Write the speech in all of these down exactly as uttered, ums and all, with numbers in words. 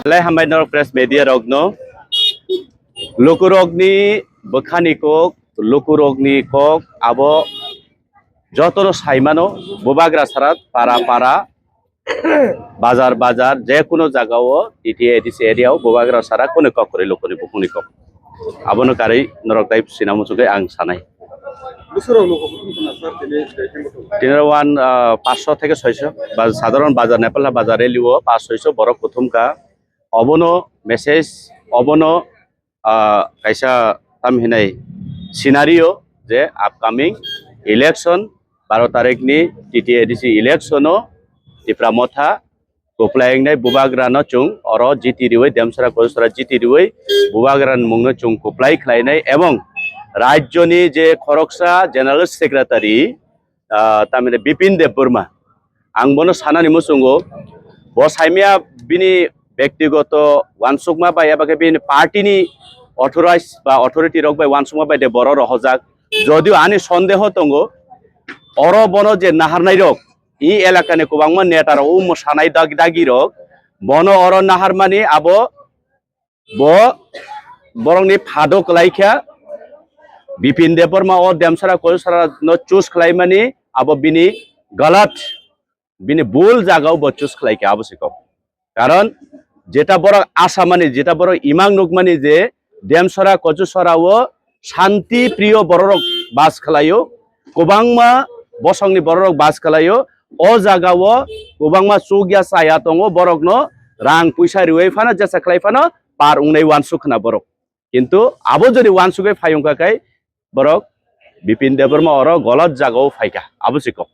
Belai hambai norok press media rokno. Lukurokni bwkhani kok, lukurokni kok abo jotono saimano, bubagra sara para para, bazar bazar, je kuno jagao, T T A D C area o bubagra sara kuni kok kwrwi, lukuni bukhukni kok. Abono karwi norok tai sina muchungwi ang sanai. Bwswrok luku kuthum khna sir tini tei khe muchung. Tini wan, ah, paanch sho theke soi sho, ba sadharon bazar, Nepal bazar rally o paanch soi sho borok kuthum kha. Obono message, obono, ah, kaisa tam hinai scenario je upcoming election, baro tarikh ni T T A D C election o Tipra Motha kwplai wngnai bubagra no chwng oro jiti riwi, Demsara Kosora jiti riwi bubagra ni mung no chwng kwplai khlainai, ebong rajyo ni je khoroksa General Secretary, ah, tamni Bipin Debbarma, ang bono sanani muchungo, bo saimya bini bektigoto wansukma bai eba khe bini party ni authorized ba authority rok bai wansukma bai de boro rohojak. Jodio ani sondeho tongo, oro bono je naharnai rok, i elakani kwbangma neta rok, o mwsanai dag-, dagi rok, bono oro naharmani abo bo borokni phado kwlai kha. Bipin Debbarma o Demsara Kosora no choose khlaimani abo bini galat, bini bul jagao bo choose khlai kha, abo se kok. Karon jeta borok asamani, jeta borok imang nukmani je Demsara Kosora o shanti priyo bororok bas khlaio, kwbangma bosongni bororok bas khlaio. O jagao kwbangma chukya chaya tongo, borokno rang puisa riwi phano, jesa khlai phano par wngnai wansuk khna borok. Kintu abo jodi wansugwi phai wngkha khe borok Bipin Debbarma oro golot jagao phaikha, abo se kok.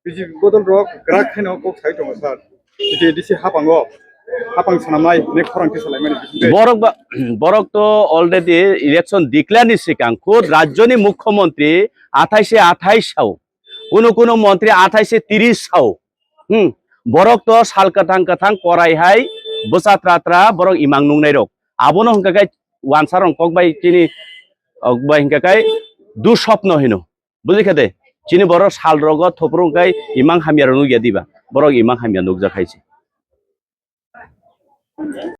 B J P bodol rok kwrak khaino kok sai tongo sir. T T A D C hapango, hapang sanamnai ne khorang khe salaimani bisingtwi. Borok ba, borok to already election declare ni sikang khud rajyoni mukhyamantri athai se athai sao, kuno kuno montri athai se tris sao. Hmm. Borok to sal kwthang kwthang korai hai bwsa tra tra borok imang nungnai rok. Abono hwnkha khe wansa rok kok bai chini, ok bai hwnkha khe duswapno hino. Bujikha de? Chini borok sal rogo thopro hwnkhe imang hamya rok nukya diba? Borok imang hamya nukjak hai se.